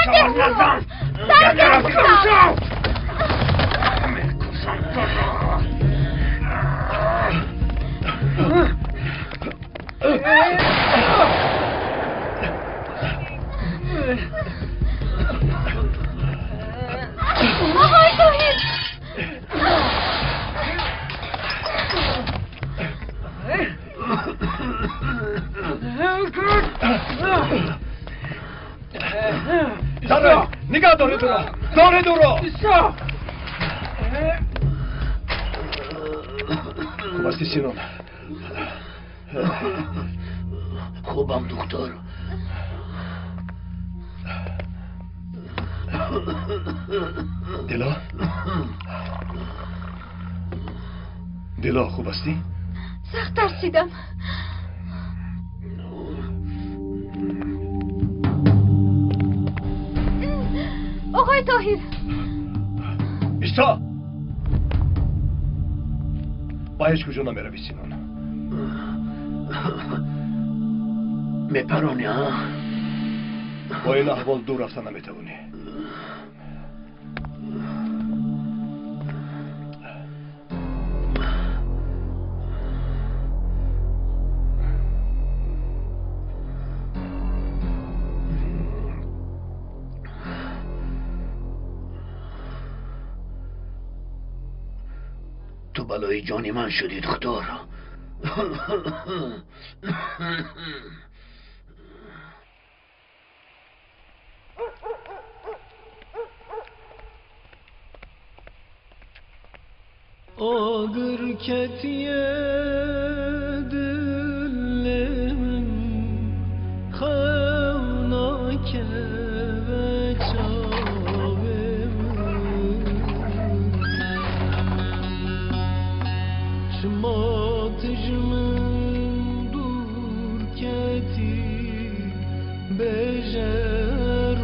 Назан! آقای توحید، داره نگاه داره تو را داره تو را. خوب هستی سینون؟ خوبم دکتر. دلا دلا خوب هستی؟ سخت ترسیدم. آقای طاهر، ایستا، با هیچ کجا نمیروی سینون. میپرانی ها؟ با این احوال دور رفتن نمیتوانی. تو بلای جان من شدی دکتر. آگر کتیه دلم خونا که و چاوم شما تجمن دور کتی بجرم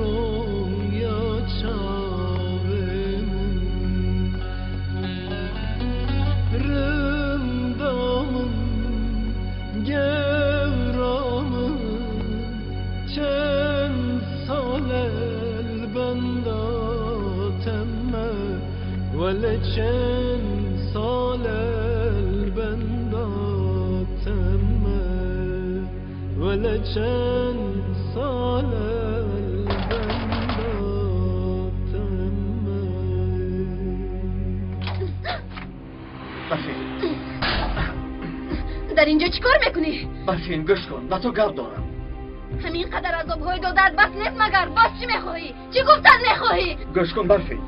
یا چاوم رندامم گورامم چند سال البندا تمه ولی چند سال البندا تمه ولی چند سال البندا تمه. در اینجا چیکار میکنی؟ برفین گوش کن، با تو گپ دارم. همین قدر عذابهای دادت بس نیست مگر؟ باز چی میخواهی؟ چی گفتن میخواهی؟ گوش کن برفین،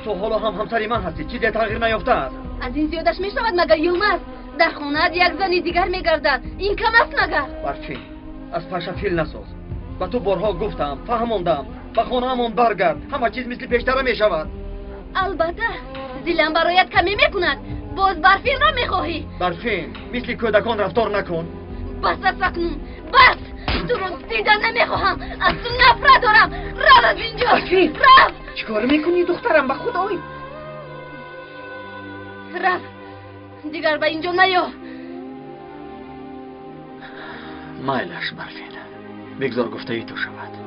تو حالا هم همسری من هستی، چیزی تغییر نیافته است. از این زیادش میشود مگر؟ یوم است در خانه‌ات یک زنی دیگر میگردد، این کم است مگر؟ برفین از پشه فیل نساز. با تو بارها گفتم، فهماندم، به خانه‌مان برگرد، همه چیز مثل پیشتره میشود. البته دلم برایت کمی میکند، باز برفین را میخواهی؟ برفین مثل کودکان رفتار نکن. بس است اکنون، بس. تو رو دیدن نمیخواهم، از تو نفرت دارم. رو از اینجا، رو. چیکار میکنی دخترم؟ به خدای رو، دیگر به اینجا نیا. مایلش برفین، بگذار گفته ای تو شود.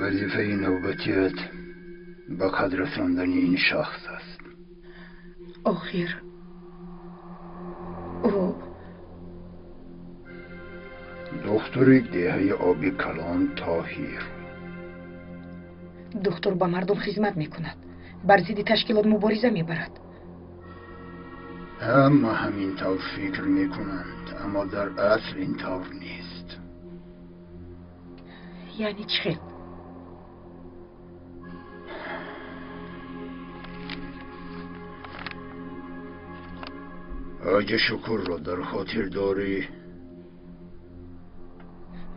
وظیفه نوبتیت به قدر رساندن این شخص است. آخر او دکتر دهه آبی کلان طاهر. دکتر با مردم خدمت میکند، بر ضد تشکیلات مبارزه میبرد. همه همین طور فکر میکنند، اما در اصل این طور نیست. یعنی چه؟ حاج شکر را در خاطر داری؟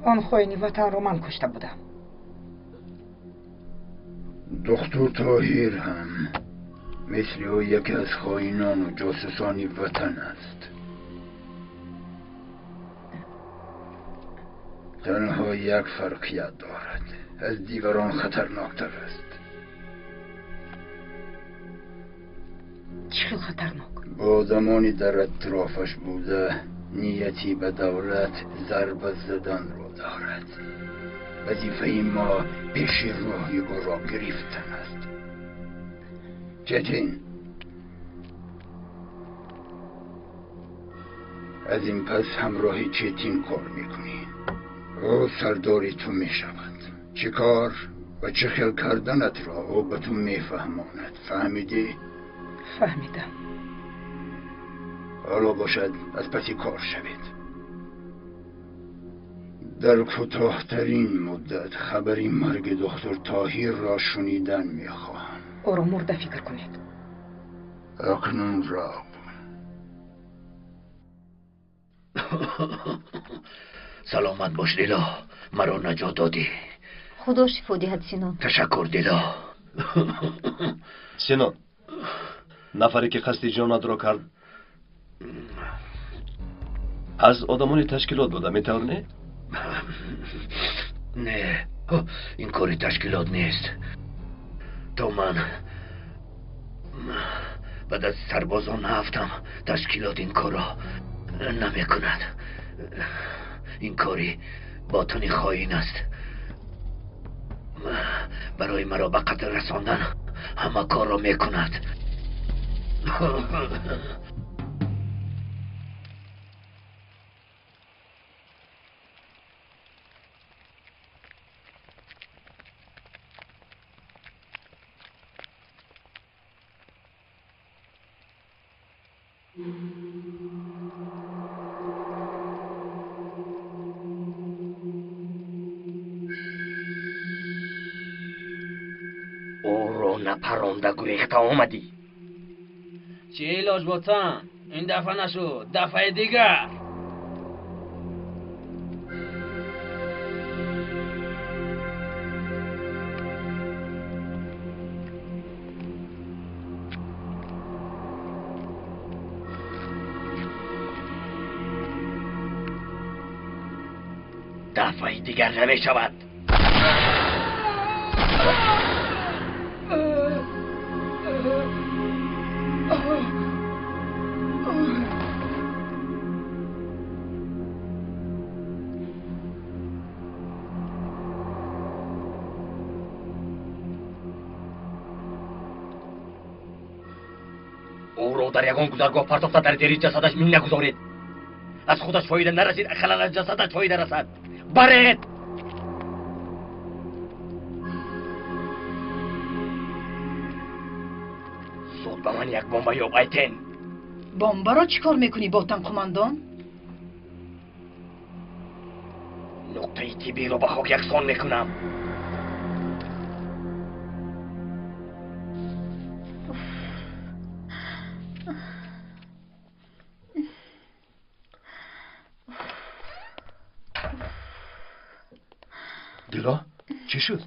آن خائن وطن را من کشته بودم. دکتر طاهر هم مثل او یکی از خائنان و جاسوسان وطن است. تنها یک فرقیت دارد، از دیگران خطرناکتر است. چه خطرناک؟ با زمانی در اطرافش بوده نیتی به دولت ضربه زدن را دارد. وظیفه ما پیش روی او را گرفتن است. چتین، از این پس همراه چتین کار میکنی. او سرداری تو میشود. چه کار و چه خیل کردنت را او به تو میفهماند. فهمیدی؟ فهمیدم. حالا باشد از پسی کار شوید. در کوتاه‌ترین مدت خبری مرگ دکتر طاهر را شنیدن میخواهم. او را مرده فکر کنید. اکنون را سلامت باش دیلا، مرا نجات دادی. خدا شفا диҳад Синон. تشکر دیلا. Синон, нафаре ки қасди ҷонатро кард аз одамони ташкилот буда, метавр не? Не, ин кори ташкилот нест. То ман ба дасти сарбозон нарафтам, ташкилот ин корро намекунад. Ин кори ботини хоин аст. Барои маро ба қатл расондан ҳама корро мекунад. Напаронда гурехта омадӣ. Чӣ илоҷ ботан? Ин дафъа нашуд, дафъаи дигар. Дафъаи дигар намешавад. Ӯро дар ягон гузаргоҳ партофта дар зери ҷасадаш мин нагузоред. Аз худаш фоида нарасид, ақаллан аз ҷасадаш фоида расад. Баред! Зуд ба ман як бомба ёб, Айтен. Бомбаро чӣ кор мекунӣ, ботан қумандон? Нуқтаи тиббиро ба хок яксон мекунам. Дило, чӣ шуд?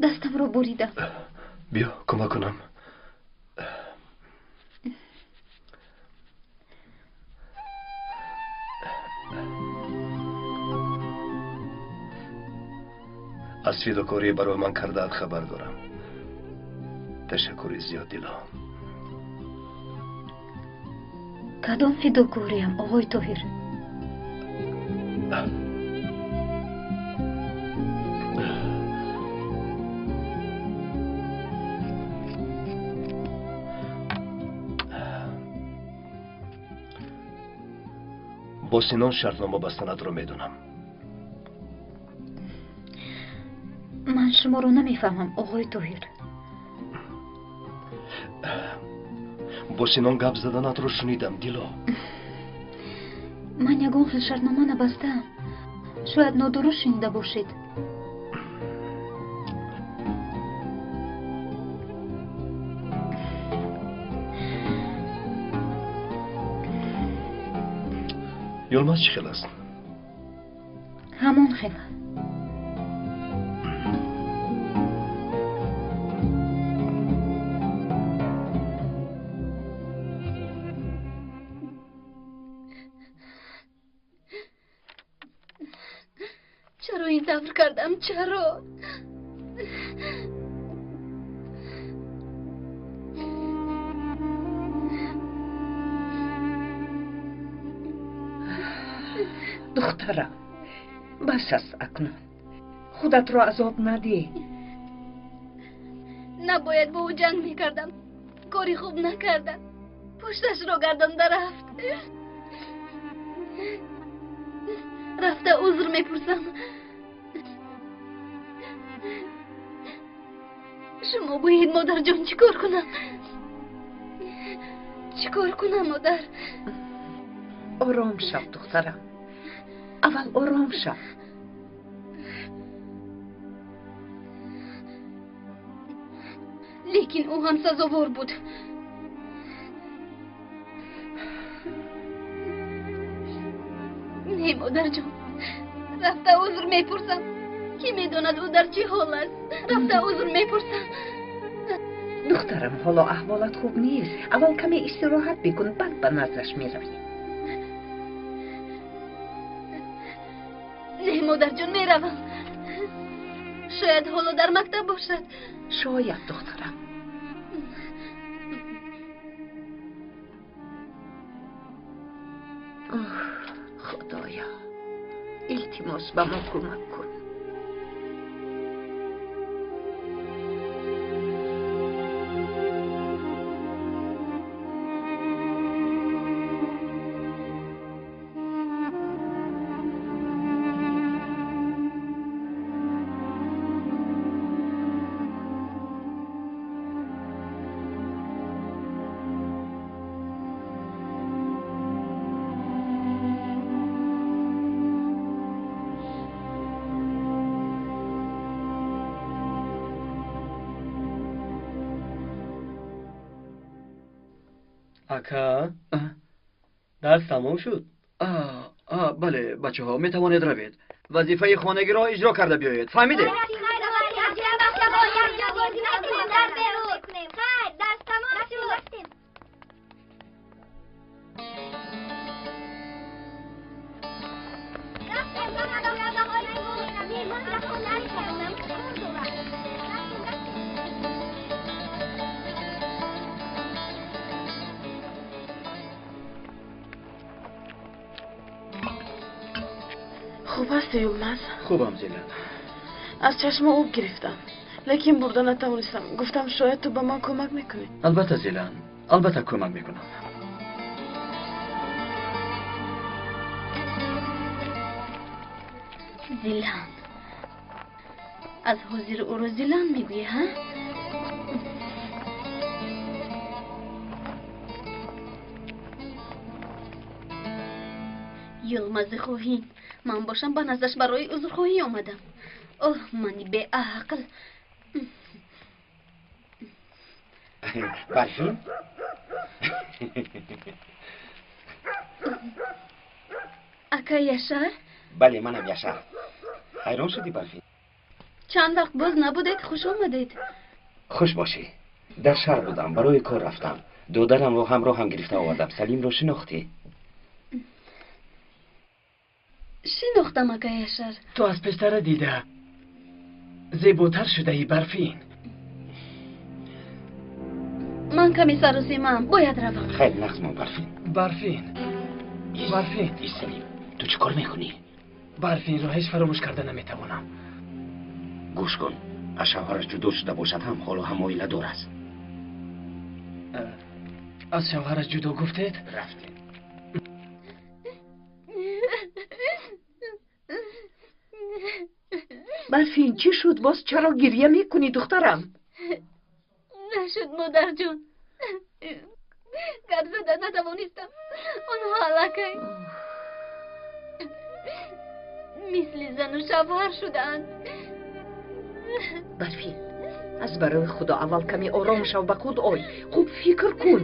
Дастамро буридам. Биё, кӯмак кунам. Аз фидокорӣ барои ман кардаат хабар дорам. Ташаккури зиёд, Дило. Кадом фидокориам, оғои Тоҳир? Бо Синон шартнома бастанатро медонам. Ман шуморо намефаҳмам, оғои Тоҳир. Бо Синон гап заданатро шунидам, Дило. Ман ягон хел шартнома набастаам. Шояд нодуруст шунида бошед. Юлмаз чӣ хел аст? Ҳамон хел. Чаро ин тавр кардам? Чаро? Духтарам, бас аст акнун. Худатро азоб надеҳ. Набояд бо ӯ ҷанг мекардам. Кори хуб накардам. Пушташро гардонда рафт. Рафта узр мепурсам. Шумо гӯед, модарҷон, чӣ кор кунам? Чӣ кор кунам, модар? Ором шав, духтарам. Аввал ором шав. Лекин ӯ ҳам сазовор буд. Не, модарҷон, рафта узр мепурсам. Кӣ медонад ӯ дар чӣ ҳол аст? Рафта узр мепурсам. Духтарам, ҳоло аҳволат хуб нест. Аввал каме истироҳат бикун, баъд ба наздаш меравӣ. Не, модарҷон, меравам. Шояд ҳоло дар мактаб бошад. Шояд, духтарам. Оҳ, Худоё, илтимос ба мо кӯмак кун. Ака, дарс тамом шуд? Бале, бачаҳо, метавонед равед. Вазифаи хонагиро иҷро карда биёед. Фаҳмидед? Хуб ҳасти, Юлмаз? Хубам, Зилан. Аз чашма об гирифтам, лекин бурда натавонистам. Гуфтам, шояд ту ба ман кӯмак мекунӣ. Албатта, Зилан, албатта кӯмак мекунам. Зилан. Аз ҳозир ӯро Зилан мегӯӣ, ҳа? Юлмази хоҳин. Ман бошам ба наздаш барои узрхоҳӣ омадам. Оҳ, мани беақл. Барфин? Ака Яшар? Бале, манам Яшар. Ҳайрон шудӣ, Барфин? Чанд вақт боз набудед, хуш омадед. Хуш бошӣ. Дар шаҳр будам, барои кор рафтам. Додарамро ҳамроҳам гирифта овардам. Салимро шинохтӣ? Шинохтам, ака Яшар. Ту аз пештара дида зеботар шудаӣ, Барфин. Ман каме саросимаам, бояд равам. Хайр, нағзмон, Барфин. Барфин, Барфин. Салим, ту чӣ кор мекунӣ? Барфинро ҳеҷ фаромӯш карда наметавонам. Гӯш кун, аз шавҳараш ҷудо шуда бошад ҳам, ҳоло ҳам оиладор аст. Аз шавҳараш ҷудо гуфтед? Рафтем. Барфин, чӣ шуд? Боз чаро гирья мекунӣ, духтарам? Нашуд, модарҷон. Гап зада натавонистам. Онҳо аллакай мисли зану шавҳар шудаанд. Барфин, аз барои Худо аввал каме ором шав, ба худ ой. Хуб фикр кун.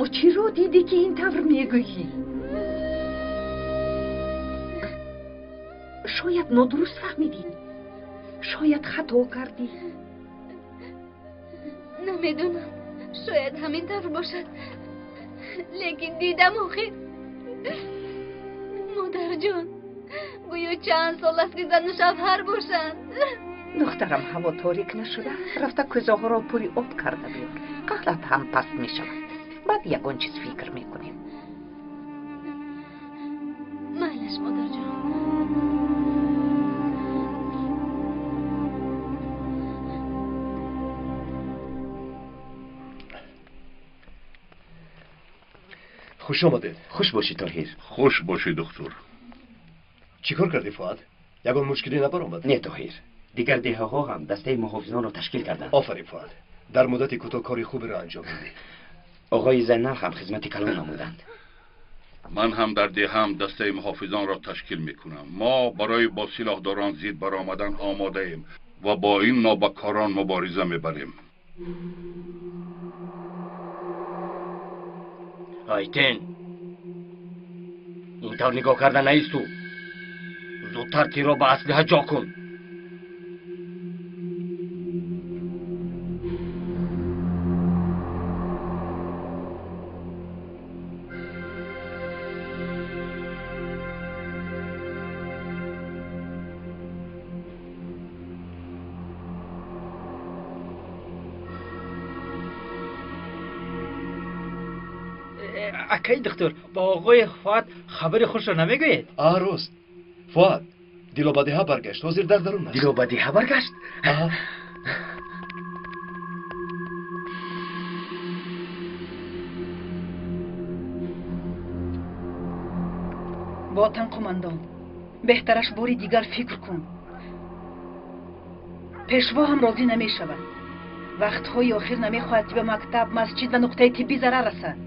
О чиро дидӣ, ки ин тавр мегӯӣ? Шояд нодуруст фаҳмидӣ, шояд хато кардӣ. Намедонам, шояд ҳамин тавр бошад, лекин дидам охир. Модарҷон, Гӯё чанд сол аст ки зану шавҳар бошанд. Духтарам, ҳаво торик нашуда, рафта кӯзаҳоро пури об карда биёр. Қаҳрат ҳам паст мешавад. Баъд ягон чиз фикр мекунем. Майлаш, модарҷон. Хуш омадед. Хуш бошӣ, Тоҳир. Хуш бошӣ, духтур. Чӣ кор кардӣ, Фуад? Ягон мушкилӣ набаромад? Не, Тоҳир. Дигар деҳаҳо ҳам дастаи муҳофизонро ташкил карданд. Офарин, Фуад. Дар муддати кӯтоҳ кори хуберо анҷом додӣ. Оғои Зайнал ҳам хизмати калон намуданд. Ман ҳам дар деҳам дастаи муҳофизонро ташкил мекунам. Мо барои бо силоҳдорон зид баромадан омодаем ва бо ин нобакорон мубориза мебарем. Айтен, ин тавр нигоҳ карда наисту. Зудтар тирро ба аслиҳа ҷо кун. Акай духтур, ба оғои Фуад хабари хушро намегӯед? А, рост. Фуад, Дило ба деҳа баргашт. Ҳозир дар дарун аст. Дило ба деҳа баргашт? Ботан қумандон, беҳтараш бори дигар фикр кун. Пешво ҳам розӣ намешавад. Вақтҳои охир намехоҳад, ки ба мактаб, масҷид ва нуқтаи тиббӣ зарар расад.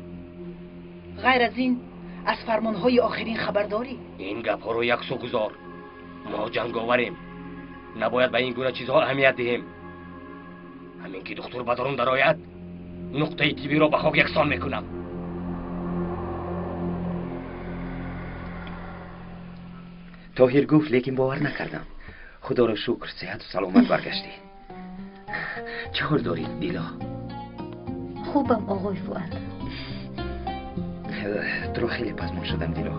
Ғайр аз ин, аз фармонҳои охирин хабар дорӣ? Ин гапҳоро яксу гузор. Мо ҷанговарем. Набояд ба ин гуна чизҳо аҳамият диҳем. Ҳамин ки духтур ба дарун дарояд, нуқтаи тиббиро ба хок яксон мекунам. Тоҳир гуфт, лекин бовар накардам. Худоро шукр, сиҳату саломат баргаштӣ. Чӣ ҳол дорӣ, Дило? Хубам, оғои Фуад. Туро хеле пазмон шудам, Дило.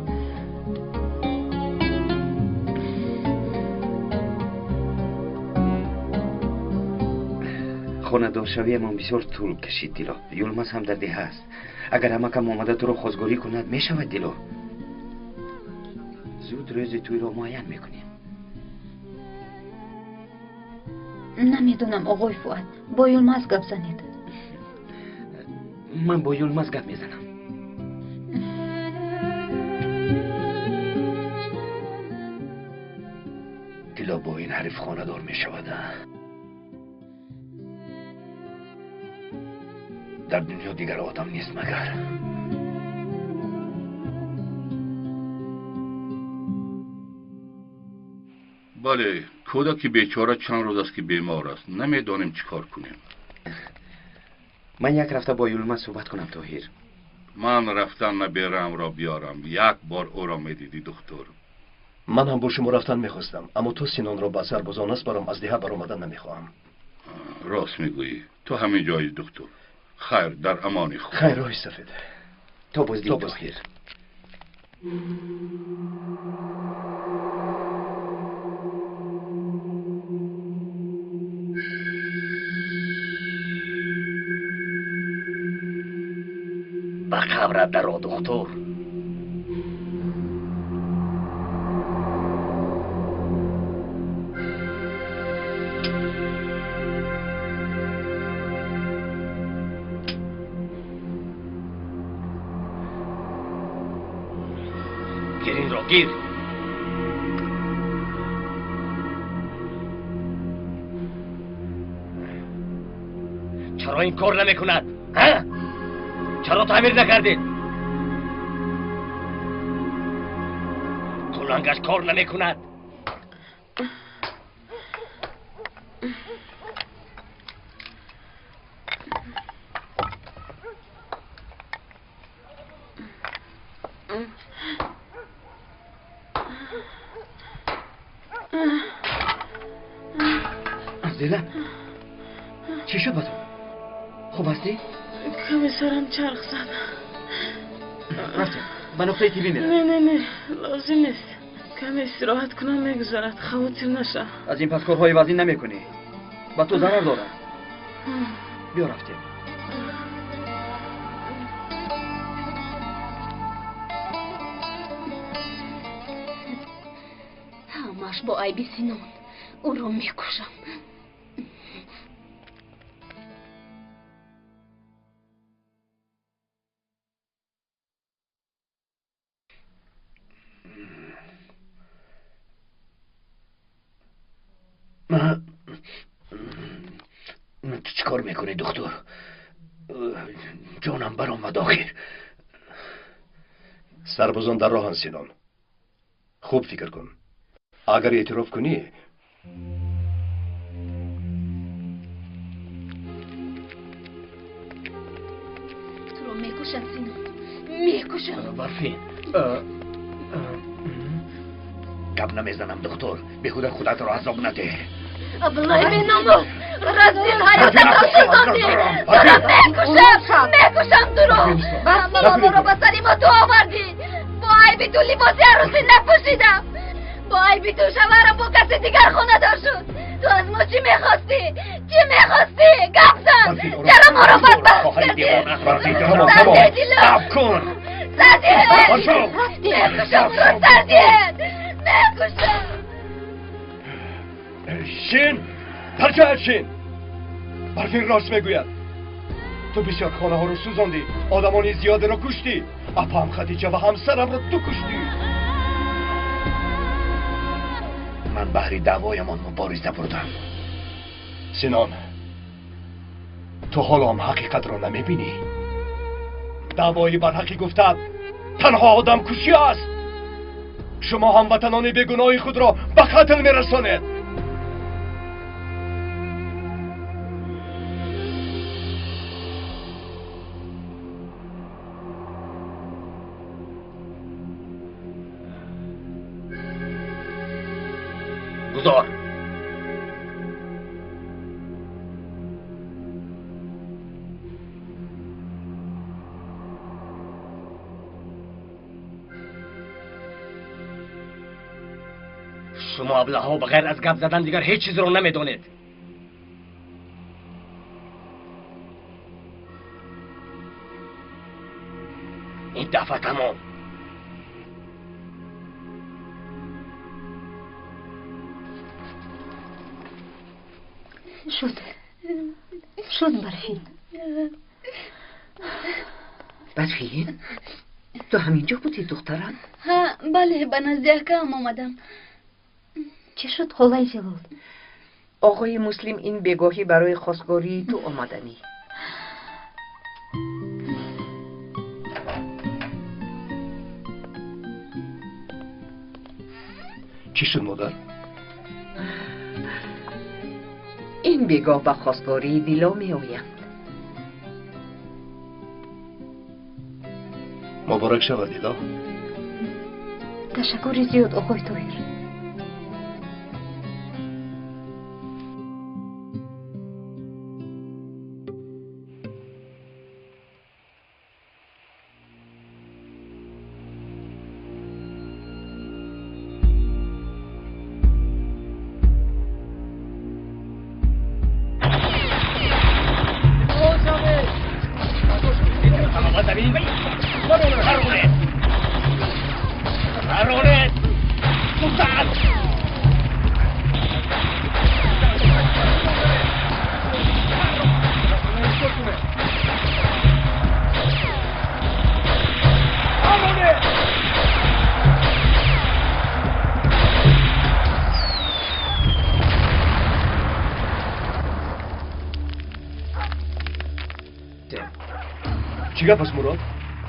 Хонадоршавиамон бисёр тӯл кашид, Дило. Юлмаз ҳам дар деҳа аст. Агар ҳамакам омада туро хозгорӣ кунад, мешавад, Дило? Зуд рӯзи тӯйро муайян мекунем. Намедонам, оғои Фуад. Бо Юлмаз гап занед. Ман бо Юлмаз гап мезанам. Дило бо ин ҳариф хонадор мешавад. Дар дунё дигар одам нест магар? Бале, кӯдаки бечора чанд рӯз аст ки бемор аст. Намедонем чӣ кор кунем. Ман як рафта бо Юлмаз суҳбат кунам, Тоҳир. Ман рафтан набераамро биёрам. Як бор ӯро медидӣ, духтур. Ман ҳам бо шумо рафтан мехостам, аммо то Синонро ба сарбозон насбарам, аз деҳа баромадан намехоҳам. Рост мегӯӣ. Ту ҳамин ҷои, духтур. Хайр, дар амони худ. Хайр, роҳи сафед. То боздид, Тоҳир. Ба қабрат даро, духтур. Гир инро, гир. Чаро ин кор намекунад? Ҳа? Чаро таъмир накардед? Кулангаш кор намекунад. Зела, чӣ шуд ба ту? Хуб ҳастӣ? Каме сарам чарх зад. Рафтем, ба нуқтаи тиббӣ меравем. Не, не, не, лозим нест. Каме истироҳат кунам мегузарад, хавотир наша. Аз ин пас корҳои вазин намекунӣ. Ба ту зарар дорад. Биё рафтем. Ҳамаш бо айби Синон. Ӯро мекушам. Ту чӣ кор мекунӣ, духтур? Ҷонам баромад охир. Сарбозон дар роҳанд, Синон. Хуб фикр кун. Агар эътироф кунӣ, туро мекушам, Синон, мекушам. Барфин, гап намезанам, духтур. Беҳуда худатро азоб надеҳ. Аблаи беномус, разил ҳаётатро сӯзондӣ. Туро мекушам, мекушам туро. Ҳама моро ба сари мо ту овардӣ. Бо айби ту либоси арӯсӣ напӯшидам. Бо айби ту шавҳарам бо каси дигар хонадор шуд. Ту аз мо чӣ мехостӣ? Чӣ мехостӣ? Гап зан! Чаро моро бадбахт кардӣ? Сардӣ, Дило! Сардӣ! Мекушам туро, сардӣ! Мекушам! Шин! Дар ҷоят шин! Барфин рост мегӯяд. Ту бисёр хонаҳоро сӯзондӣ, одамони зиёдеро куштӣ. Апаам Хадиҷа ва ҳамсарамро ту куштӣ. Ман баҳри даъвоямон мубориза бурдам. Синон, ту ҳоло ҳам ҳақиқатро намебинӣ. Даъвои барҳақӣ гуфтаат танҳо одамкушӣ аст. Шумо ҳамватанони бегуноҳи худро ба қатл мерасонед. Гузор. Шумо аблаҳо ба ғайр аз гап задан дигар ҳеҷ чизро намедонед. Ин дафъа тамом. Шуд. Шуд, Барфин. Барфин, ту ҳаминҷо будӣ, духтарам? Ҳа, бале, ба назди акаам омадам. Чӣ шуд, холаи Ҷалол? Оғои Муслим ин бегоҳӣ барои хостгории ту омаданӣ. Чӣ шуд, модар? Ин бегоҳ ба хостгории Дило меоянд. Муборак шавад, Дило. Ташаккури зиёд, оғои Тоҳир. Чӣ гап аст, Мурод?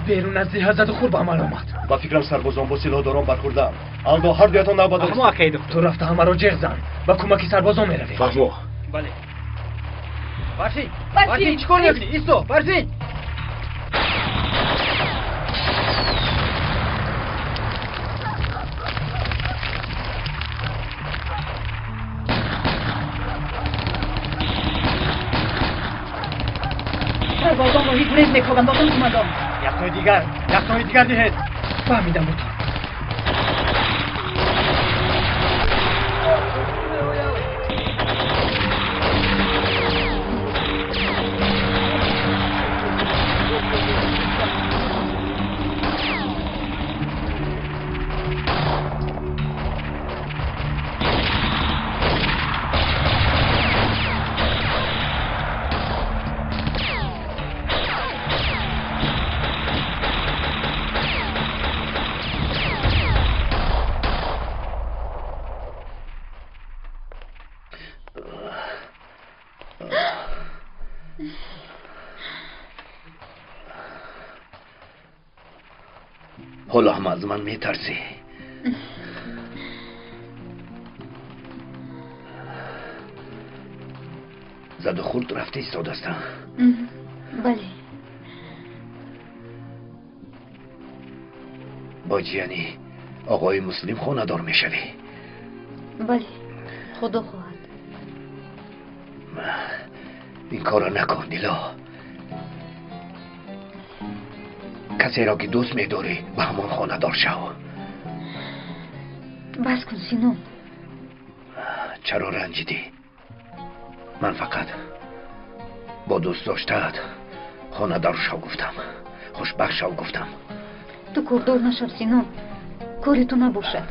Берун аз деҳа заду хӯр ба амал омад. Ба фикрам сарбозон бо силоҳдорон бархӯрдаам. Алдо ҳар дуятон навбат Фаҳмо, акаи духтур. Ту рафта ҳамаро ҷеғ зан. Ба кӯмаки сарбозон меравем. Фаҳмо. Бале. Барфин! Барфин, чӣ кор мекунӣ? Исто, Барфин! Сарбозон роҳи гурез мекобанд, оғои кумандон. Яктои дигар, яктои дигар диҳед. Фаҳмидам, бутон. Ҳоло ҳам аз ман метарсӣ? Заду хурд рафта истодастам. Бале. Бо ҷияни оғои Муслим хонадор мешавӣ? Бале, худо хоҳад. Ин корро накун, Дило. Касеро ки дӯст медорӣ, ба ҳамон хонадор шав. Бас кун, Синон. Чаро ранҷидӣ? Ман фақат бо дӯст доштаат хонадор шав гуфтам, хушбахт шав гуфтам. Ту кордор нашав, Синон. Кори ту набошад.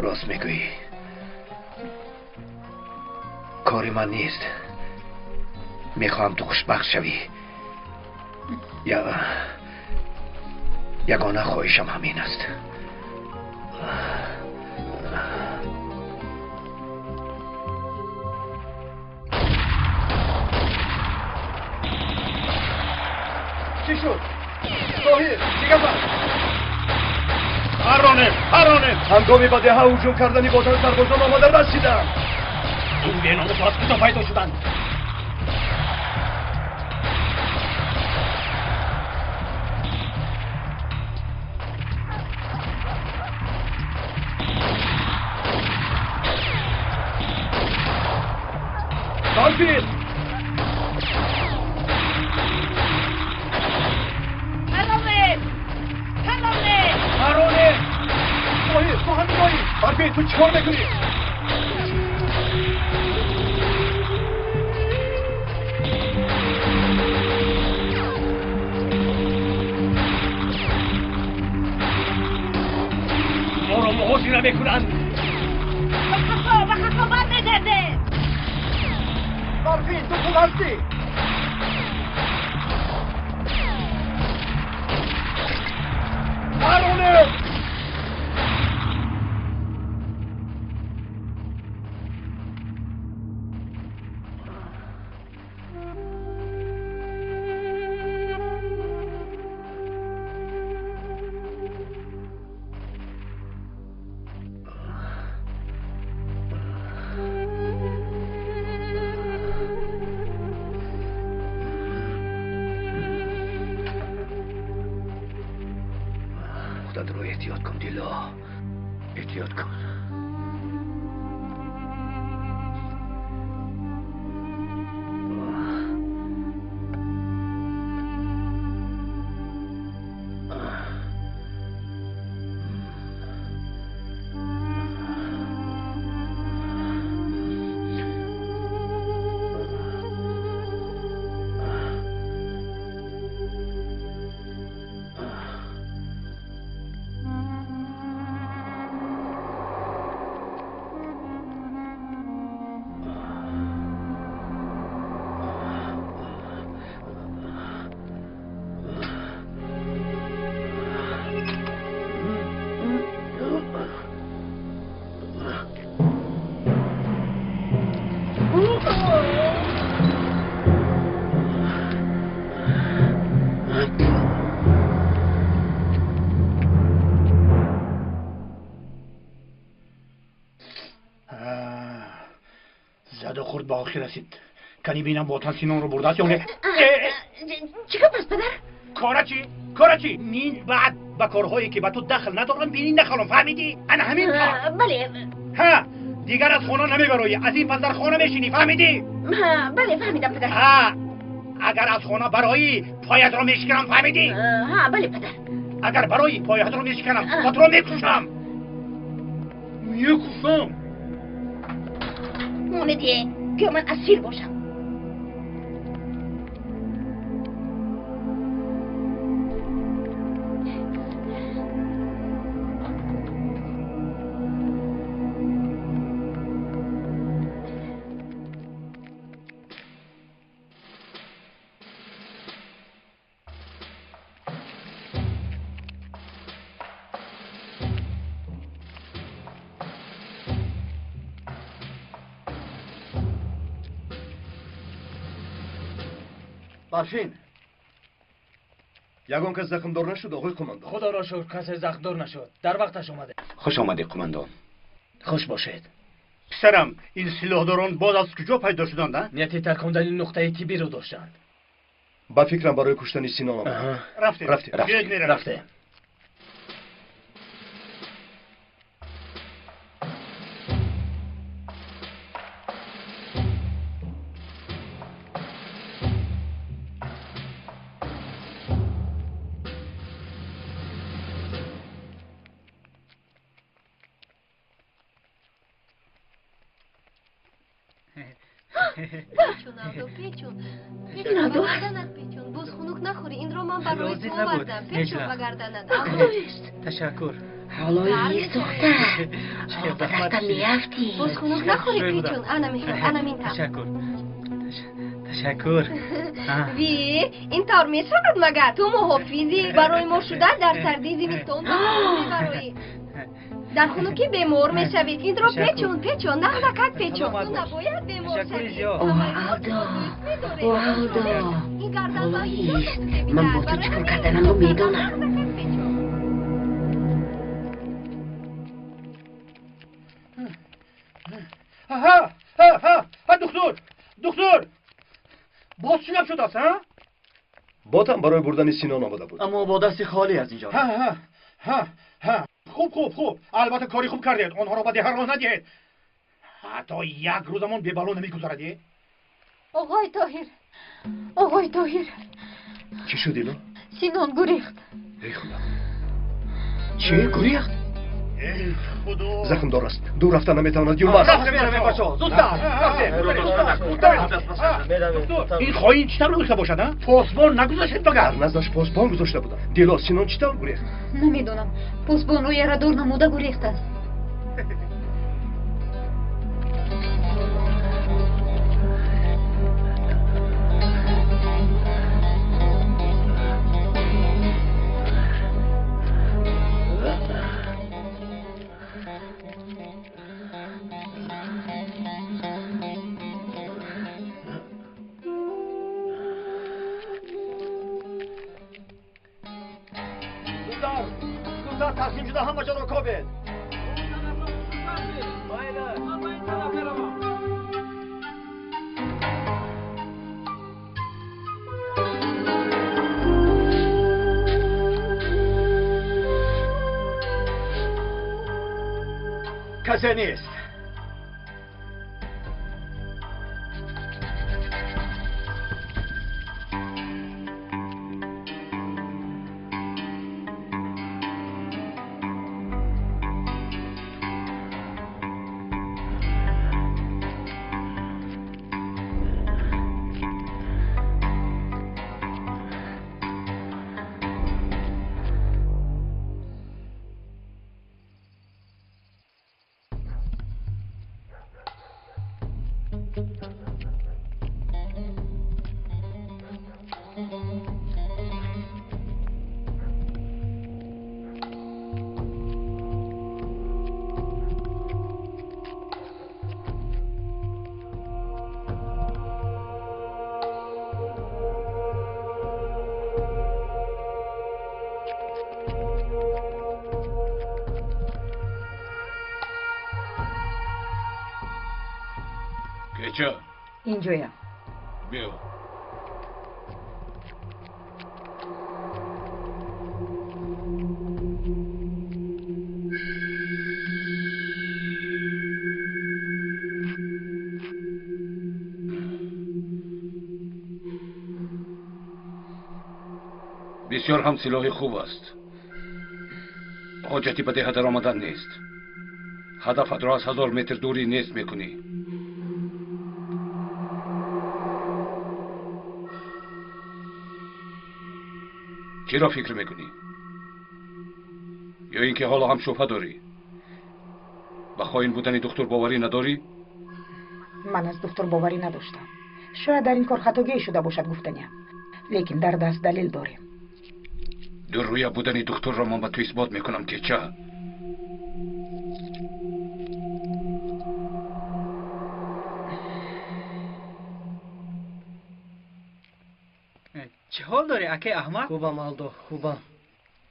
Рост мегӯӣ. Кори ман нест. Мехоҳам ту хушбахт шавӣ. Ягона хоҳишам ҳамин аст. Чӣ шуд? Тоҳир, чӣ гап аст? Парронед, парронед! Ҳангоми ба деҳа ҳуҷум кардани ботан сарбозон омода расиданд. Ин беномусҳо аз куҷо пайдо шуданд? Барфин! Парронед! Тоҳир, ту ҳаминоӣ! Барфин, ту чӣ кор мекунӣ? Моро муҳосира мекунанд. Ба қафо бармегардем. Барфин, ту хуб ҳастӣ? Парронед! Худат ро эҳтиёт кун, Дило. Эҳтиёт кун. Ба охир расид. Кани бинам ботан Синонро бурдааст ё не? Чӣ гап аст, падар? Кора чӣ? Кора чӣ? Мин баъд ба корҳое ки ба ту дахл надоранд бинӣ нахолам, фаҳмидӣ? Ана ҳамин кор. Бале. Ҳа, дигар аз хона намебароӣ, аз ин пас дар хона мешинӣ, фаҳмидӣ? Бале, фаҳмидам, падар. Ҳа, агар аз хона бароӣ, поятро мешиканам, фаҳмидӣ? Ҳа, бале, падар. Агар бароӣ, поятро мешиканам ва туро мекушам. Мекушам. Монедие, ки ман асир бошам. Барфин. Ягон кас захмдор нашуд, оғои қумандон? Худоро шукр, касе захмдор нашуд. Дар вақташ омаде. Хуш омадӣ, қумандон. Хуш бошед. Писарам, ин силоҳдорон боз аз куҷо пайдо шуданд, а? Нияти таркондани нуқтаи тиббиро доштанд. Ба фикрам барои куштани Синон омаданд. Рафтем. Рафтем. Биёед меравем. Рафтем. Печун, Алдо, печун. Печун, ба гарданат печун. Боз хунук нахӯрӣ, инро ман барои ту овардам. Печун ба гарданат, Алдо. Ташаккур. Ҳоло сӯхта. Ба дастам меафтӣ. Боз хунук нахӯрӣ, печун. Ана мехӯр, ана минтам. Ташаккур. Ташаккур. Ви, ин тавр мешавад магар? Ту муҳофизи барои мо шуда дар сардии зимистон ба хун мебароӣ. Дар хунукӣ бемор мешавӣ. Инро печун, печун, нағзакак печун. Ту набояд бемор шавӣ. О, Алдо, о, Алдо. Ҳоло ист. Ман бо ту чӣ кор карданамро медонам. Ҳа, ҳа, ҳа, ҳа, духтур, духтур. Боз чӣ гап шудааст, ҳа? Ботам барои бурдани Синон омада буд. Аммо бо дасти холӣ аз инҷо. Ҳа, ҳа, ҳа, ҳа. Хуб, хуб, хуб. Албатта кори хуб кардед. Онҳоро ба деҳа роҳ надиҳед. Ҳатто як рӯзамон бебало намегузарад. Оғои Тоҳир, оғои Тоҳир. Чӣ шуд, Дило? Синон гурехт. Эй Худо. Чӣ гурехт? Эй Худо. Захмдор аст. Дур рафта наметавонад. Юлмаз. Меравем, бачаҳо. Зудтар. Рафтем. Ин хоин чӣ тавр гурехта бошад, а? Посбон нагузоштед магар? Дар наздаш посбон гузошта будам. Дило, Синон чӣ тавр гурехт? Намедонам. Посбонро ярадор намуда гурехтааст. Зудтар таслим шуда ҳама ҷоро кобед. Касе нест. Кеча. Инҷоям. Биё. Бисёр ҳам силоҳи хуб аст. Ҳоҷати ба деҳа даромадан нест. Ҳадафатро аз 1000 метр дурӣ нест мекунӣ. Чиро фикр мекунӣ? Ё ин ки ҳоло ҳам шубҳа дорӣ? Ба хоин будани духтур боварӣ надорӣ? Ман аз духтур боварӣ надоштам. Шояд дар ин кор хатогие шуда бошад гуфтаниям. Лекин дар даст далел дорем. Дуррӯя будани духтурро ман ба ту исбот мекунам, Кеча. ҳол дорӣ, акай Аҳмад? Хубам, Алдо, хубам.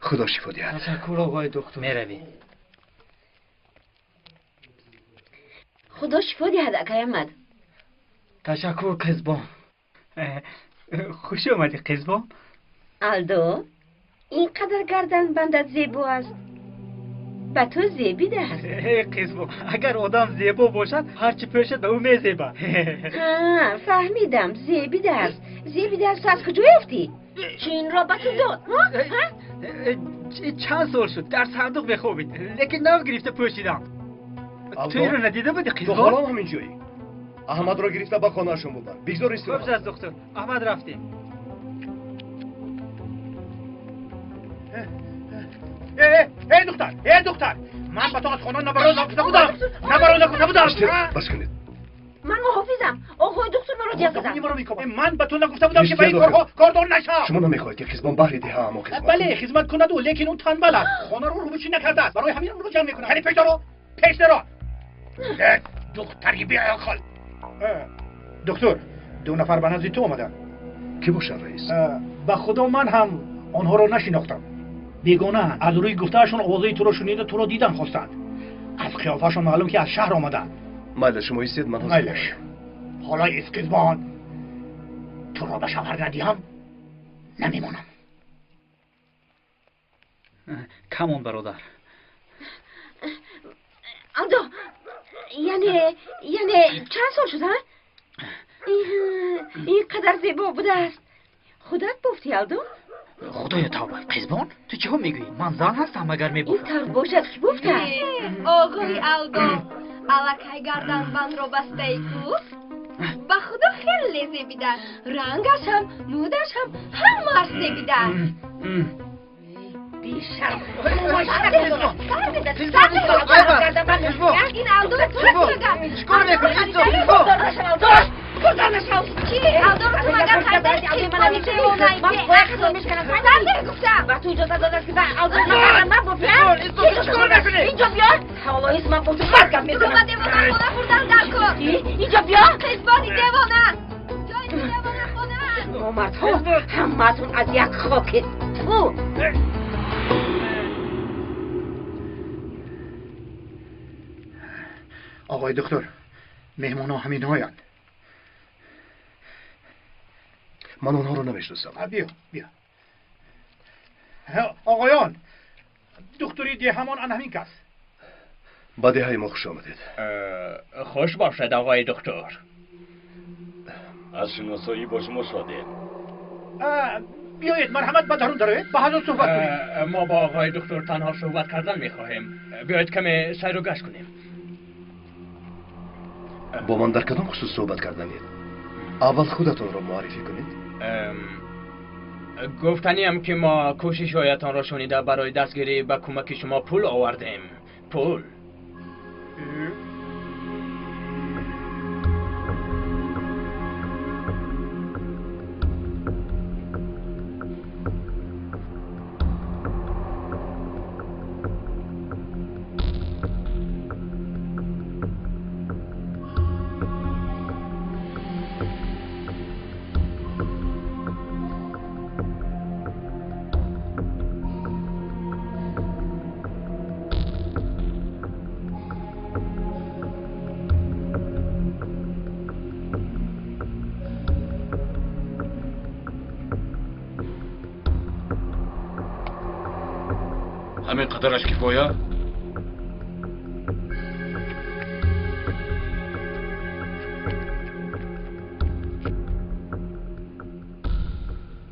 Худо шифо диҳад. Ташаккур, оғои доктор. Меравем. Худо шифо диҳад, акай Аҳмад. Ташаккур, Қизбон. Хуш омадӣ, Қизбон. Алдо, ин қадар гарданбандат зебо аст. Ба ту зебидааст. Қизбон, агар одам зебо бошад, ҳар чӣ пӯшад ба ӯ мезебад. Ҳа, фаҳмидам, зебидааст. Зебидааст, ту аз куҷо ёфтӣ? Чӣ инро ба ту дод? Чанд сол шуд, дар сандуқ мехобид, лекин нав гирифта пӯшидам. Ту инро надида будӣ, Қизбон? Ту ҳоло ҳамин ҷоӣ. Аҳмадро гирифта ба хонаашон бубар. Бигзор истироҳат. Хуб аст, доктор. Аҳмад, рафтем. Эй духтар, эй духтар, ман ба ту аз хона набаро нагуфта будам, набаро нагуфта будам. Бас кунед. Ман муҳофизам. Оғои доктор маро ҷаб зад. Ман ба ту нагуфта будам, ки ба ин корҳо кордор нашав. Шумо намехоҳед, ки Қизбон баҳри деҳаамон хизмат Бале, хизмат кунад ӯ, лекин ӯ танбал аст. Хонаро рӯбучӣ накардааст. Барои ҳамин ӯро ҷамъ мекунам. Кани пеш даро, пеш даро. Духтари беақл. Доктор, ду нафар ба назди ту омаданд. Кӣ бошанд, раис? Ба худо, ман ҳам онҳоро нашинохтам. Бегонаанд. Аз рӯи гуфтаашон овозаи туро шунида, туро дидан хостанд. Аз қиёфаашон маълум, ки аз шаҳр омаданд. Майлаш, шумо истед, ман ҳозир. Майлаш. Ҳоло ист, Қизбон, туро ба шавҳар надиҳам, намемонам. Камон, бародар. Алдо, яъне чанд сол шуд, ҳа? Ин қадар зебо будааст. Худат бофтӣ, Алдо? Худоё, тавба, Қизбон, ту чиҳо мегӯӣ? Ман зан ҳастам, магар мебофам? Ин тавр бошад, ки бофтааст? Оғои Алдо, аллакай гарданбандро бастаи ку? Ба худо хеле зебидааст. Рангаш ҳам, мӯдаш ҳам, ҳамааш зебидааст. Бешарм. Ин Алдоро ту магар? Чикор мекунӣ? Чи? Алдоро ту магар харидани Қизбони девонаи беақл? Сар гуфтам. Ба ту иҷоза додааст, ки ба Алдоро ман бофиям? Чикор мекунӣ? Инҷо биё. Ҳоло ҳис ман бо ту бад гап мезанам. Туро ба девонахона бурдан дар кор. Инҷо биё. Қизбони девона. Ҷои ту девонахона. Шумо мардҳо ҳамаатон аз як хокед. Ту. Оғои доктор, меҳмонҳо ҳаминҳоянд. Ман онҳоро намешиносам. Биё, биё. Оғоён, духтури деҳамон ана ҳамин кас. Ба деҳаи мо хуш омадед. Хуш бошед, оғои доктор. Аз шиносоӣ бо шумо шодем. Биёед, марҳамат, ба дарун дароед, ба ҳазор суҳбат кунем. Мо бо оғои доктор танҳо суҳбат кардан мехоҳем. Биёед, каме сайру гашт кунем. Бо ман дар кадом хусус суҳбат карданед? Аввал худатонро муаррифӣ кунед. Гуфтаниам, ки мо кӯшишҳоятонро шунида, барои дастгирӣ ба кӯмаки шумо пул овардем. Пул. Ҳамин қадараш кифоя?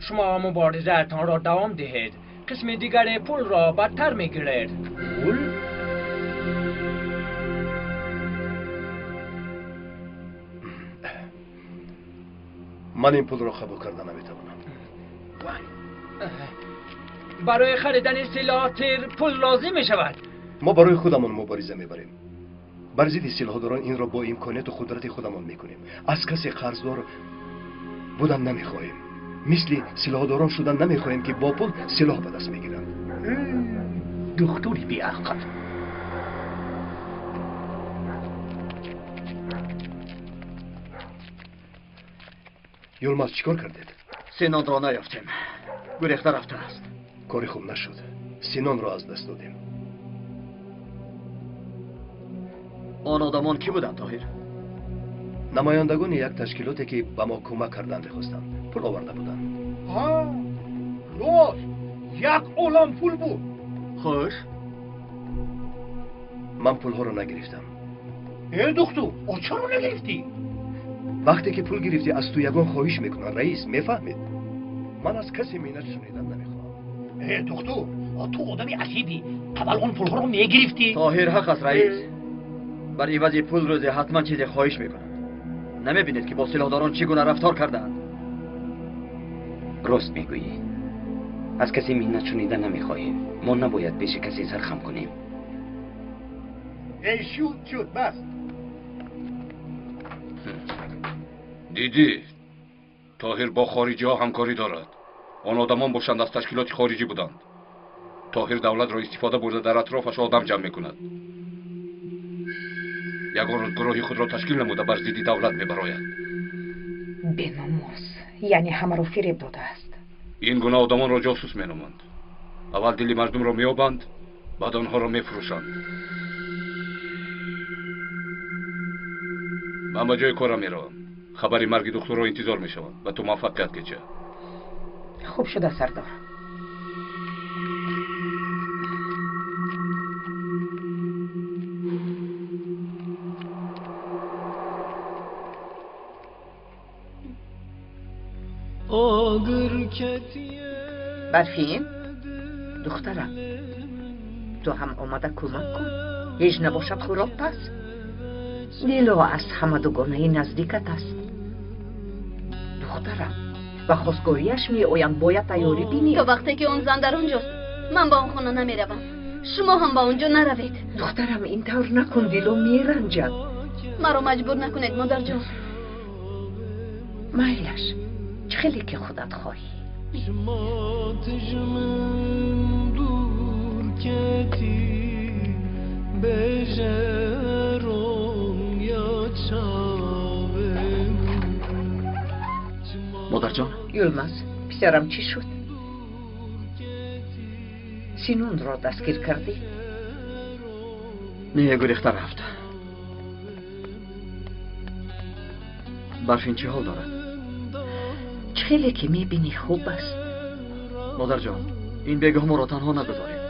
Шумо муборизаатонро давом диҳед, қисми дигари пулро бадтар мегиред. Пул? Ман ин пулро қабул карда наметавонам. Барои харидани силоҳ, тир пул лозим мешавад. Мо барои худамон мубориза мебарем. Бар зидди силоҳдорон инро бо имконияту қудрати худамон мекунем. Аз касе қарздор будан намехоҳем. Мисли силоҳдорон шудан намехоҳем, ки бо пул силоҳ ба даст мегиранд. Духтури беақл. Юлмаз, чӣ кор кардед? Синонро наёфтем. Гурехта рафтааст. Кори хуб нашуд. Синонро аз даст додем. Он одамон кӣ буданд, Тоҳир? Намояндагони як ташкилоте ки ба мо кӯмак кардан мехостанд. Пул оварда буданд. Ҳа, рост, як олам пул буд. Хуш. Ман пулҳоро нагирифтам. Э, духтур, чаро нагирифтӣ? Вақте ки пул гирифтӣ, аз ту ягон хоҳиш мекунанд, раис, мефаҳмед? Ман аз касе миннат шунидан намехоҳам. Э, духтур, ту одами аҷибӣ. Аввал он пулҳоро мегирифтӣ. Тоҳир ҳақ аст, раис. Бар ивази пул рӯзе ҳатман чизе хоҳиш мекунанд. Намебинед ки бо силоҳдорон чӣ гуна рафтор кардаанд? Рост мегӯӣ. Аз касе миннат шунида намехоҳем. Мо набояд пеши касе сархам кунем. Э, шуд, шуд, бас. Дидӣ, Тоҳир бо хориҷиҳо ҳамкорӣ дорад. Он одамон бошанд аз ташкилоти хориҷӣ буданд. Тоҳир давлатро истифода бурда дар атрофаш одам ҷамъ мекунад. Ягон рӯз гурӯҳи худро ташкил намуда бар зидди давлат мебарояд. Беномус, яъне ҳамаро фиреб додааст. Ин гуна одамонро ҷосус меноманд. Аввал дили мардумро меёбанд, баъд онҳоро мефурӯшанд. Ман ба ҷои корам меравам. Хабари марги духтурро интизор мешавам. Ба ту муваффақият кеча. Хуб шуда, сардор. Барфин, духтарам, ту ҳам омада кӯмак кун. Ҳеҷ набошад хӯрок пас. Дило аз ҳама дугонаи наздикат аст. Духтарам, ба хостгориаш меоянд, бояд тайёрӣ бинӣ. То вақте ки он зан дар он ҷост, ман ба он хона намеравам. Шумо ҳам ба он ҷо наравед. Духтарам, ин тавр накун, Дило меранҷад. Маро маҷбур накунед, модарҷон. Майлаш, чӣ хеле ки худат хоҳӣ. Модарҷон. Юлмаз, писарам, чӣ шуд? Синонро дастгир кардӣ? Не, гурехта рафт. Барфин чӣ ҳол дорад? Чӣ хеле ки мебинӣ, хуб аст. Модарҷон, ин бегоҳ моро танҳо нагузоред.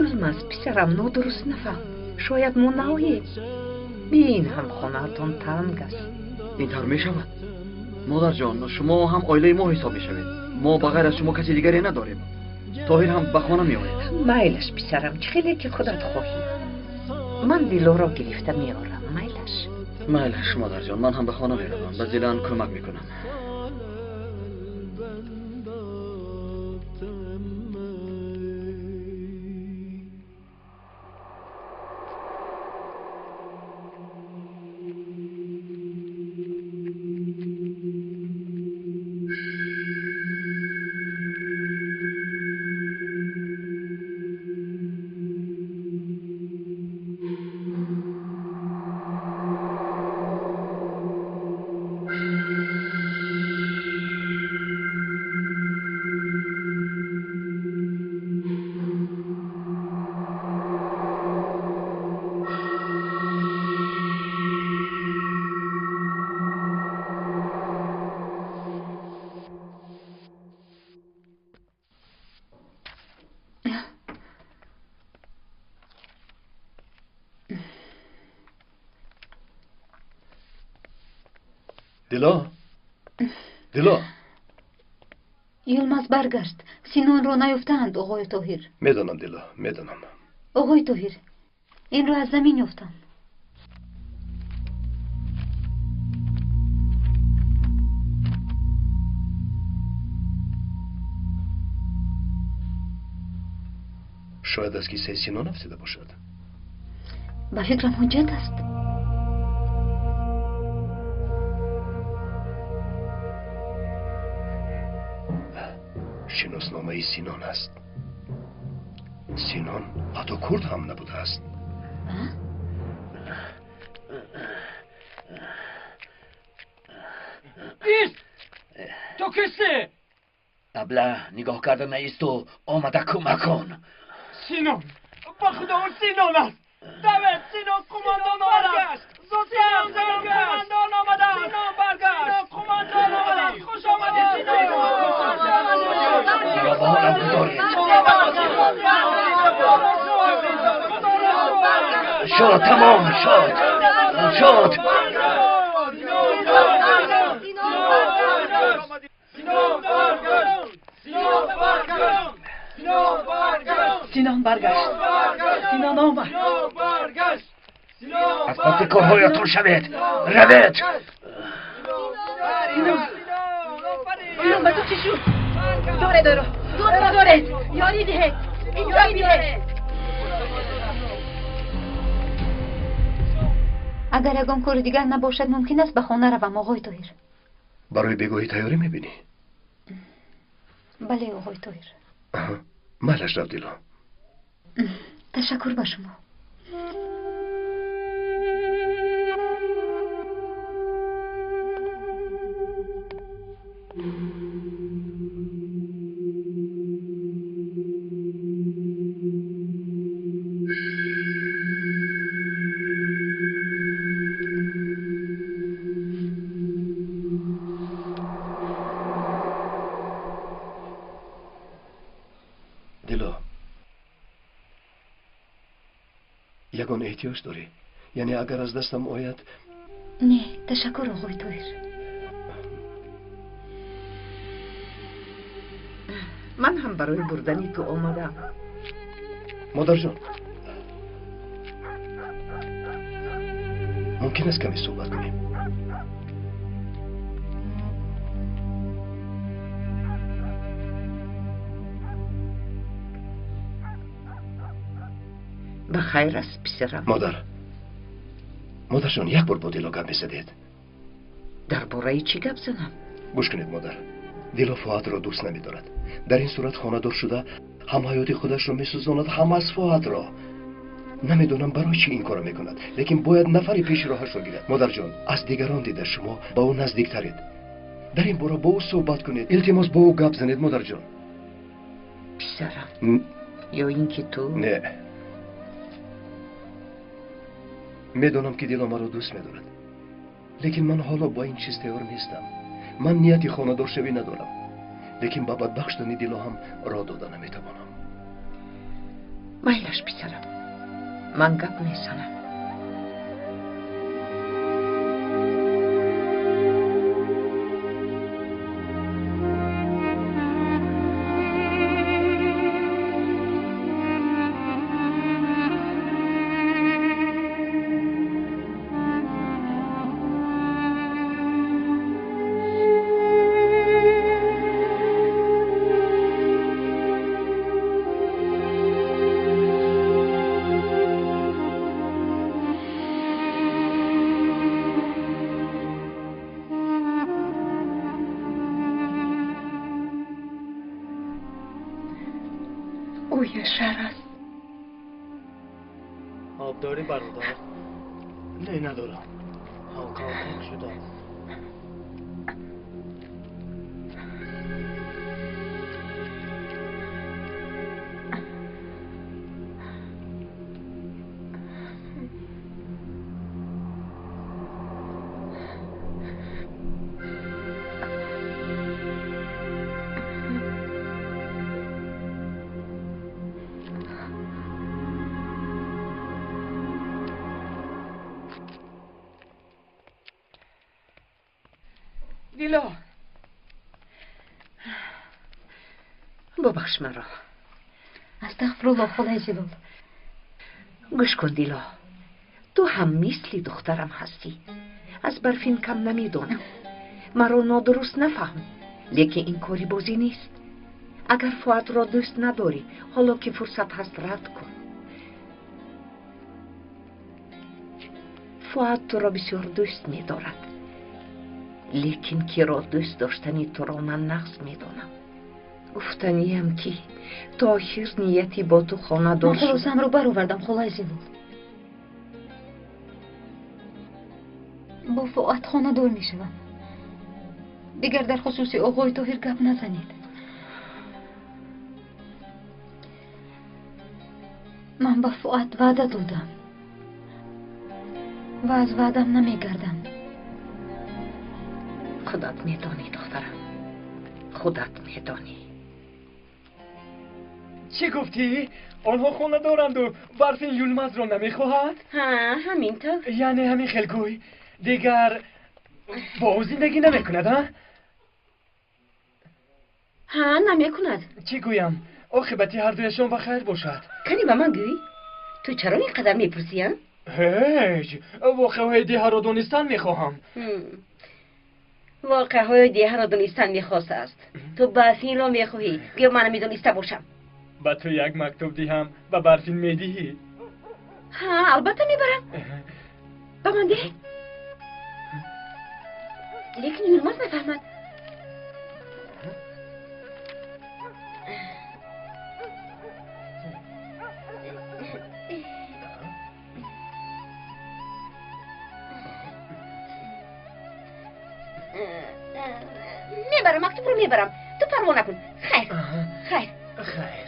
Юлмаз, писарам, нодуруст нафаҳм. Шояд мо наоем. Бин, ҳам хонаатон танг аст. Ин тавр мешавад? Модарҷон, шумо ҳам оилаи мо ҳисоб мешавед. Мо ба ғайр аз шумо каси дигаре надорем. Тоҳир ҳам ба хона меояд. Майлаш, писарам, чӣ хеле ки худат хоҳӣ. Ман Дилоро гирифта меорам. Майлаш. Майлаш, модарҷон, ман ҳам ба хона меравам. Ба Зилан кӯмак мекунам. Дило, Дило. Юлмаз баргашт. Синонро наёфтаанд, оғои Тоҳир. Медонам, Дило, медонам. Оғои Тоҳир, инро аз замин ёфтам. Шояд аз кисаи Синон афтида бошад. Ба фикрам ҳуҷҷат аст. Шиносномаи Синон аст. Синон ҳатто курд ҳам набудааст. Ист! киштӣ? Абла, нигоҳ карда наисту, омада кӯмак кун. Синон, ба худо Синон аст. Давид, Синон қумондон омадааст. Зудтар, Синон қумондон омадааст. Синон баргашт. Синон қумондон омадааст. Хуш омадӣ, Синон. Маро ба ҳолам гузоред. Шуд, тамом шуд. Шуд. Синон баргашт. Синон омад. Аз паси корҳоятон шавед. Равед. Синон. Синон, ба ту чӣ шуд? Доред ӯро. Доред. Ёрӣ диҳед. Инҷо биёред. Агар ягон кори дигар набошад, мумкин аст ба хона равам, оғои Тоҳир. Барои бегоҳӣ тайёрӣ мебинӣ? Бале, оғои Тоҳир. Майлаш рав, Дило. Ташаккур ба шумо. Ягон эҳтиёҷ дорӣ? Яъне агар аз дастам ояд? Не, ташаккур, оғои Тоҳир. Ман ҳам барои бурдани ту омадам. Модарҷон, мумкин аст каме суҳбат кунем? Ба хайр аст, писарам. Модар, модарҷон, як бор бо Дило гап мезадед. Дар бораи чӣ гап занам? Гӯш кунед, модар, Дило Фуатро дӯст намедорад. Дар ин сурат хонадор шуда ҳам ҳаёти худашро месӯзонад, ҳам аз Фуатро. Намедонам барои чӣ ин корро мекунад, лекин бояд нафаре пеши роҳашро гирад. Модарҷон, аз дигарон дида шумо ба ӯ наздиктаред. Дар ин бора бо ӯ суҳбат кунед. Илтимос, бо ӯ гап занед, модарҷон. Писарам, ё ин ки ту? Не, медонам ки Дило маро дӯст медорад, лекин ман ҳоло бо ин чиз тайёр нестам. Ман нияти хонадоршавӣ надорам, лекин ба бадбахт шудани Дило ҳам роҳ дода наметавонам. Майлаш, писарам, ман гап мезанам. Шар аст. Об дорӣ, бародар? Не, надорам. Ҳалқам хок шудааст. Дило, бубахш маро. Астағфируллоҳ, холаи Зилол. Гӯш кун, Дило, ту ҳам мисли духтарам ҳастӣ. Аз Барфин кам намедонам. Маро нодуруст нафаҳм, лекин ин кори бозӣ нест. Агар Фуатро дӯст надорӣ, ҳоло ки фурсат ҳаст, рад кун. Фуат туро бисёр дӯст медорад, лекин киро дӯст доштани туро ман нағз медонам. Гуфтаниям ки Тоҳир нияти бо ту хонадор Ман хулосаамро баровардам, холаи Зилол. Бо Фуат хонадор мешавам. Дигар дар хусуси оғои Тоҳир гап назанед. Ман ба Фуат ваъда додам ва аз ваъдам намегардам. Худат медонӣ, духтарам, худат медонӣ. Чӣ гуфтӣ? Онҳо хона доранду Барфин Юлмазро намехоҳад? Ҳа, ҳамин тавр. Яъне ҳамин хел гӯй. Дигар бо ӯ зиндагӣ намекунад, а? Ҳа, намекунад. Чӣ гӯям? Оқибати ҳардуяшон ба хайр бошад. Кани ба ман гӯй, ту чаро ин қадар мепурсӣ, а? Ҳеҷ, воқеаҳои деҳаро донистан мехоҳам. Воқеаҳои деҳаро донистан мехостааст. Ту Барфинро мехоҳӣ, гӯё ман намедониста бошам. Ба ту як мактуб диҳам, ба Барфин медиҳӣ? Ҳа, албатта мебарам. Ба ман деҳ. Лекин Юлмаз нафаҳмад. Мебарам, мактубро мебарам. Ту парво накун. Хайр, хайр. Хайр.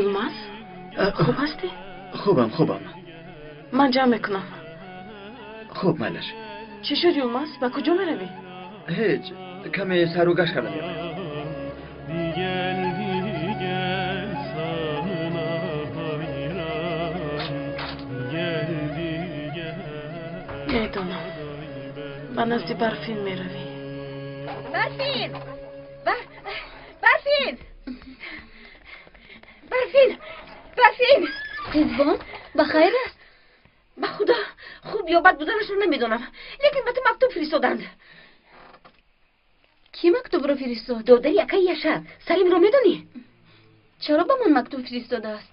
Юлмаз, хуб ҳастӣ? Хубам, хубам. Ман ҷамъ мекунам. Хуб, майлаш. Чӣ шуд, Юлмаз? Ба куҷо меравӣ? Ҳеҷ, каме сару гашт карда меоям. Медонам, ба назди Барфин меравӣ. Барфин! Барфин! Барфин! Барфин! Қизбон, ба хайр аст? Ба худо, хуб ё бад буданашро намедонам, лекин ба ту мактуб фиристоданд. Кӣ мактубро фиристод? Додари акаи Яшар. Салимро медонӣ? Чаро ба ман мактуб фиристодааст?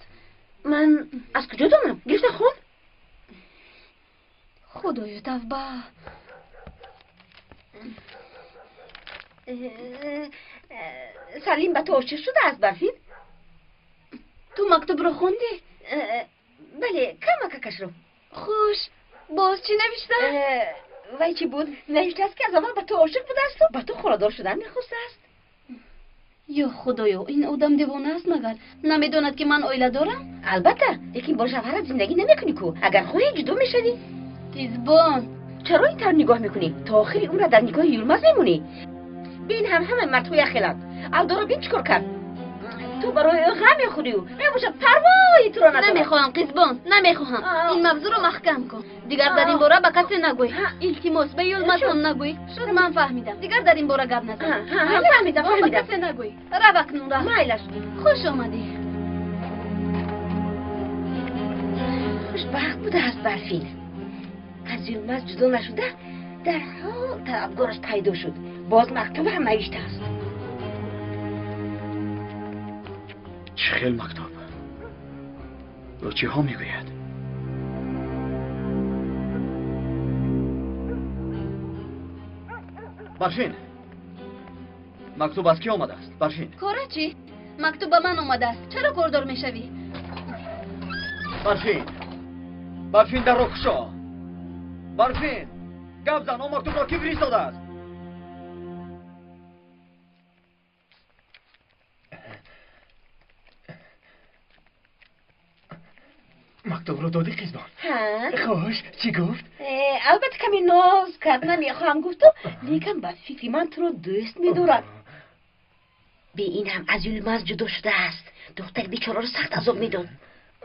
Ман аз куҷо донам? Гирифта хон. Худоё, тавба! Салим ба ту ошиқ шудааст, Барфин? Ту мактубро хондӣ? Бале, камакакашро. Хуш, боз чӣ навишта? Вай чӣ буд? Навиштааст, ки аз аввал ба ту ошиқ будаасту ба ту хонадор шудан мехостааст. Ё худоё, ин одам девона аст магар? Намедонад, ки ман оила дорам? Албатта, лекин бо шавҳарат зиндагӣ намекунӣ ку. Агар хоҳӣ, ҷудо мешавӣ. Қизбон! Чаро ин тавр нигоҳ мекунӣ? То охири умра дар нигоҳи Юлмаз мемонӣ? Бин, ҳам ҳамаи мардҳо яхеланд. Алдоро бин, чӣ кор кард? Ту барои ӯ ғам мехӯрию мебошад парвои туро надорад. Намехоҳам, Қизбон, намехоҳам. Ин мавзӯъро маҳкам кун. Дигар дар ин бора ба касе нагӯй. Илтимос, ба Юлмаз ҳам нагӯй. Шуд, ман фаҳмидам. Дигар дар ин бора гап назан. Фаҳмидам, фаҳмидам. Ба касе нагӯй. Рав акнун, рав. Майлаш. Хуш омадӣ. Хушбахт будааст Барфин. Аз Юлмаз ҷудо нашуда, дарҳол талабгораш пайдо шуд. Боз мактуб ҳам навиштааст. Чӣ хел мактуб? Ӯ чиҳо мегӯяд? Барфин! Мактуб аз кӣ омадааст? Барфин! Кора чӣ? Мактуб ба ман омадааст. Чаро кордор мешавӣ? Барфин! Барфин, дарро кушо! Барфин! Гап зан, он мактубро кӣ фиристодааст? Мактубро додӣ, Қизбон? Ҳа. Хуш, чӣ гуфт? Албатта каме ноз кард, намехоҳам гуфту, лекин ба фикри ман туро дӯст медорад. Бе ин ҳам аз Юлмаз ҷудо шудааст. Духтари бечораро сахт азоб медод.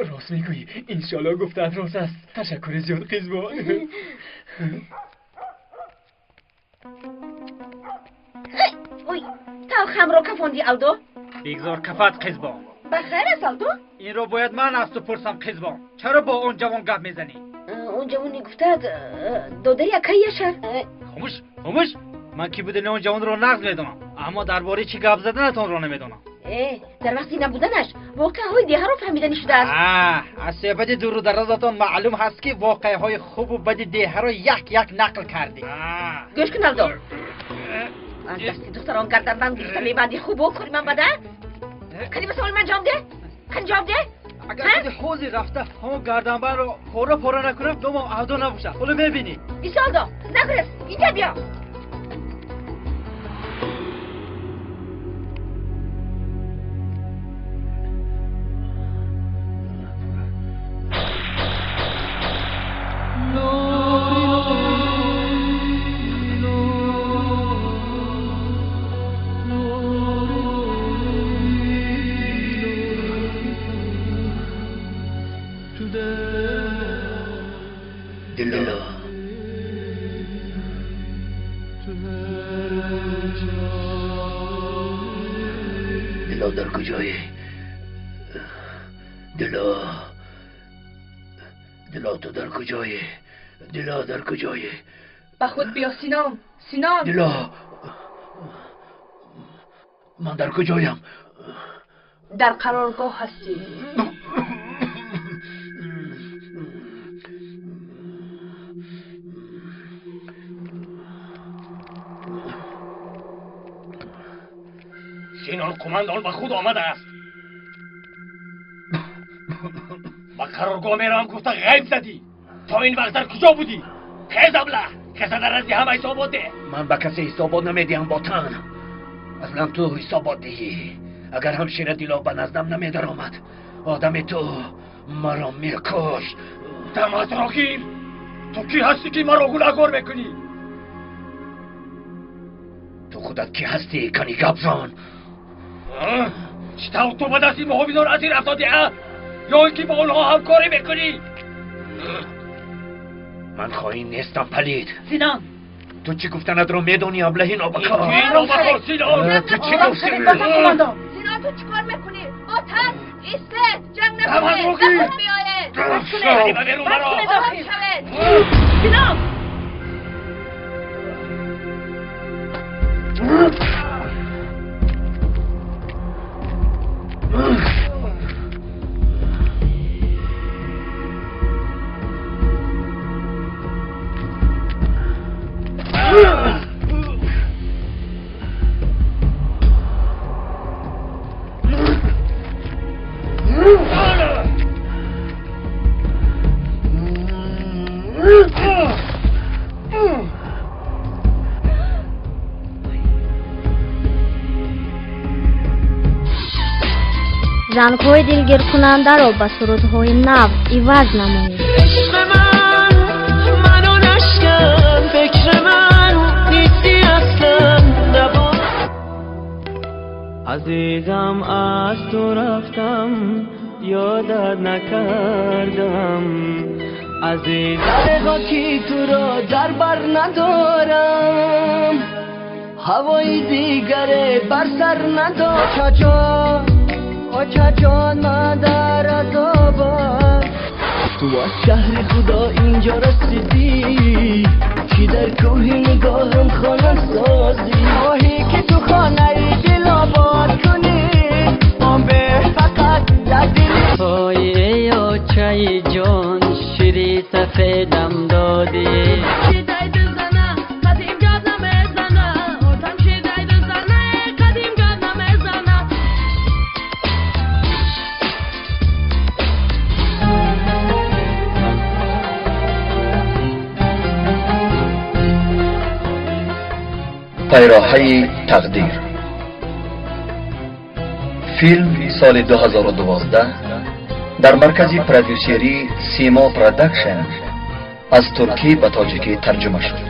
Рост мегӯӣ, иншоалло гуфтаат рост аст. Ташаккури зиёд, Қизбон. Ой, талхамро кафонди, Алдо. Бигзор кафад, Қизбон. Ба хайр аст, Алдо? Инро бояд ман аз ту пурсам, Қизбон. Чаро бо он ҷавон гап мезанӣ? Он ҷавоне гуфтаат додари акаи Яшар. Хомӯш, хомӯш. Ман ки будани он ҷавонро нағз медонам, аммо дар бораи чӣ гап заданатонро намедонам. Дар вақти набуданаш воқеаҳои деҳаро фаҳмиданӣ шудааст. Аз суҳбати дуру дарозатон маълум ҳаст, ки воқеаҳои хубу бади деҳаро як як нақл кардӣ. Гӯш кун, Алдо. Аз дасти духтарон гарданбанд гирифта мебанди. Хубо кори ман бада? Кани ба саволи ман ҷавоб деҳ. Кани ҷавоб деҳ. Агар худи ҳозир рафта ҳамон гарданбандро пора пора накунам, номам Алдо набошад. Ҳоло мебинӣ. Исо, Алдо, нагурез, инҷа биё. دلا در کجایی؟ دلا، دلا تو در کجایی؟ دلا در کجایی؟ به خود بیا سینام، سینام. دلا من در کجایم؟ در قرارگاه هستی. سینان قماندان به خود آمده است. به قرارگاه میروم گفته غیب زدی. تا این وقت در کجا بودی؟ خیز ابله، کسی در نزد همه حسابات ده. من به کسی حسابات نمیدهم باطن. اصلا تو حسابات دهی. اگر همشیر دلا به نزدم نمیدر آمد، آدم تو مرا میکشت. دمت را گیر. تو کی هستی که مرا گناهگار میکنی؟ تو خودت کی هستی؟ کنی گپ زن. چطور تو به دست محافظان اسیر افتادی؟ یا اینکه با آنها همکاری میکنی؟ من خائن نیستم پلید. سینان، تو چی گفتنت رو میدونی ابله نابکار؟ سینان، تو چی گفتی؟ سینان تو چیکار میکنی؟ باطن ایسته، جنگ نکنید، به خود بیایید. بس کنید. سینان. Зангҳои дилгиркунандаро ба сурудҳои нав иваз намоед. Ишқи ман, маро нашкан, фикри ман нисти аслан набо. Азизам, аз ту рафтам, ёдат накардам. Азизам, ки туро дар бар надорам, ҳавои дигаре бар сар надорам. Оча ҷон, ман дар азобам. Ту аз шаҳри худо инҷо расидӣ, ки дар кӯҳи нигоҳам хона созӣ. Хоҳӣ ки ту хонаи дил обод кунӣ, он бе фақат дар дили. Ой, эй очаи ҷон, шири сафедам додӣ. Пайроҳаи тақдир. Филм соли 2012 дар маркази продюсерии Симо Продакшн аз туркӣ ба тоҷикӣ тарҷума шуд.